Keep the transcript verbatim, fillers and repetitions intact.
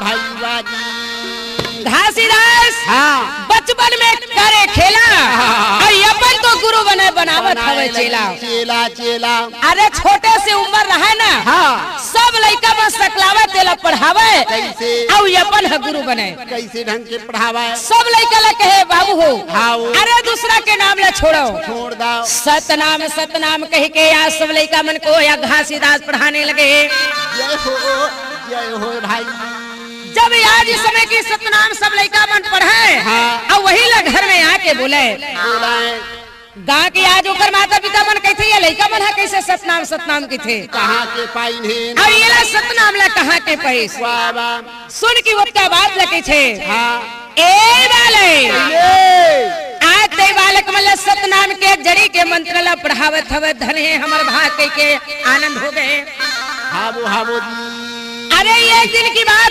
भाई बाजी। घासीदास हाँ। बचपन में करे खेला, हाँ। अउ अपन तो गुरु बने बनावत बनाए हवे लगी चेला। चेला, चेला। अरे छोटे से उम्र रहे ना, हाँ। सब लइका मन सकलावे तेला पढ़ावे, कइसे? अउ अपन ह गुरु बने। कइसे ढंग के पढ़ावे? सब लइका ला कहे, "बाबू हो, हाँ हो। अरे दूसरा के नाम ला छोड़ो। छोड़ दो। सतनाम, सतनाम कहि के या सब लइका मन को या घासीदास पढ़ाने लगे।" जय हो, जय हो भाई। जब या जिस समय के सतनाम सब लइका मन पढ़े, हाँ। अउ वही ला घर में आके बोले। बोले। गा के आज ओकर माता पिता मन कहिथे, "ये लइका मन ह कइसे सतनाम, सतनाम कहिथे?" कहाँ के पाइन हे? अउ ये ला सतनाम ला कहाँ के पाइस? वाह, वाह। सुन के ओतका बात ला कहिथे। हाँ। ए बालक, आज ते बालक मन ला सतनाम के जड़ी के मंत्र ला पढ़ावत हवे, धन हे हमर भाग कहि के आनंद हो गए। हावो, हावो जी। अरे एक दिन की बात है।